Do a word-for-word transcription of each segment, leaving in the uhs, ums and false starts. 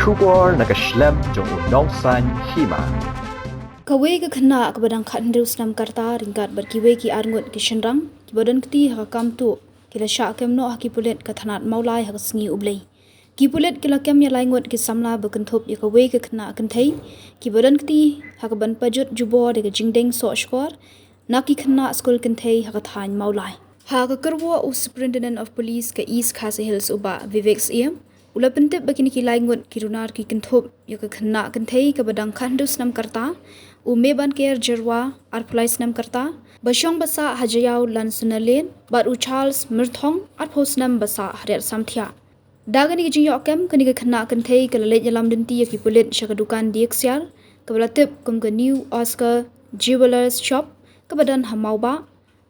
Khubor na ka shlem jong u Nongsaiñ Hima. Kawei ka khynnah kaba dang khathynriew snem ka rta ryngkat bad kiwei ki arngut ki shynrang kiba don kti ha ka kam tuh ki la shah kem noh ha ki pulit ka thanat Mawlai ha ka sngi U Blei. Ki pulit ki la kem ïa lai ngut ki samla ba kynthup ïa kawei ka khynnah kynthei kiba don kti ha kaban pajut jubor ïa ka jingdeng soh shkor na ki khynnah skul kynthei ha ka thaiñ Mawlai. Ha ka kyrwoh u Superintendent of Police ka East Khasi Hills u Bah Vivek Syiem u la pyntip ba kine ki lai ngut ki runar ki kynthup ïa ka khynnah kynthei kaba dang khathynriew snem ka rta, u Mebanker Jyrwa arphew lai snem ka rta ba shong ba sah ha Jaïaw Lansunaland, bad u Charles Myrthong arphew snem ba sah ha Riat Samthiah. Da kane ka jingïoh kem, kane ka khynnah kynthei ka la leit ïalam lynti ïa ki pulit sha ka dukan die ksiar kaba la tip kum ka New Oscar Jewellers Shop kaba don ha Mawbah,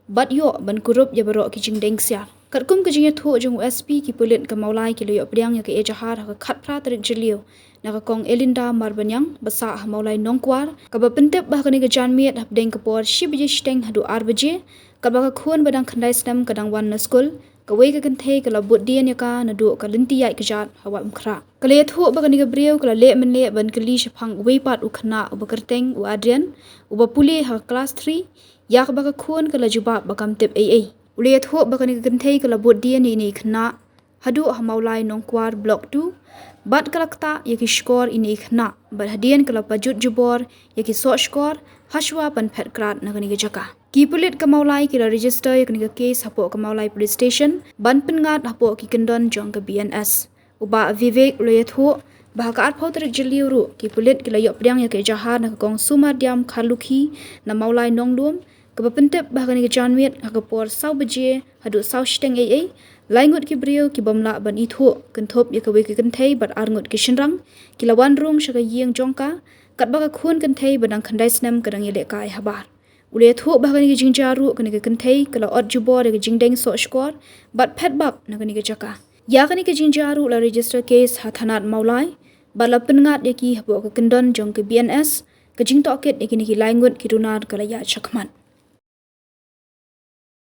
bad ïoh ban kurup ïa baroh ki jingdeng ksiar. Katkum ka jingïathuh jong u S P, ki pulit ka Mawlai ki la ïoh pdiang ïa ka ejahar ha ka khatphra tarik Jylliew na ka Kong Elinda Marbaniang ba sah ha Mawlai Nongkwar, kaba pyntip ba ha kane ka janmiet hapdeng ka por shi baje shiteng haduh ar baje, katba ka khun ba dang khyndai snem ka dang wan na skul, kawei ka kynthei ka la bud dien ïa ka naduh ka lynti ïaid kjat ha Wah Umkhrah. Ka la ïathuh ba kane ka briew ka la leh mynleh ban kylli shaphang uwei pat u khynnah uba kyrteng u Adrian, uba pule ha ka klas three, ïa kaba ka khun ka la jubab ba kam tip ei ei. U la ïathuh ba kane ka kynthei ka la bud dien ïa ine i khynnah haduh ha Mawlai Nongkwar Block two, bad ka la ktah ïa ki shkor ine i khynnah, bad hadien ka la pajut jubor ïa ki soh shkor hashwa ban phet krad na kane ka jaka. Ki pulit ka Mawlai ki la register ïa kane ka case hapoh ka Mawlai Police Station ban pynngat hapoh ki kyndon jong ka B N S. U Bah Vivek u la ïathuh ba ha ka arphew tarik Jylliew ruh ki pulit ki la ïoh pdiang ïa ka ejahar na ka Kong Sumardiam Kharlukhi na Mawlai Nonglum, kaba pyntip ba ha kane ka janmiet ha ka por saw baje haduh saw shiteng ei ei, lai ngut ki briew ki bym lah ban ithuh kynthup ïa kawei ka kynthei bad ar ngut ki shynrang ki la wan rung sha ka ïing jong ka, katba ka khun kynthei ba dang khyndai snem ka dang ïalehkai habar. U la ïathuh ba ha kane ka jingjia ruh kane ka kynthei ka la ot jubor ïa ka jingdeng soh shkor bad phet bak na kane ka jaka. Ïa kane ka jingjia ruh la register case ha thanat Mawlai bad la pynngat ïa ki hapoh ka kyndon jong ka B N S. Ka jingtohkit ïa kine ki lai ngut ki runar ka la ïaid shakhmat.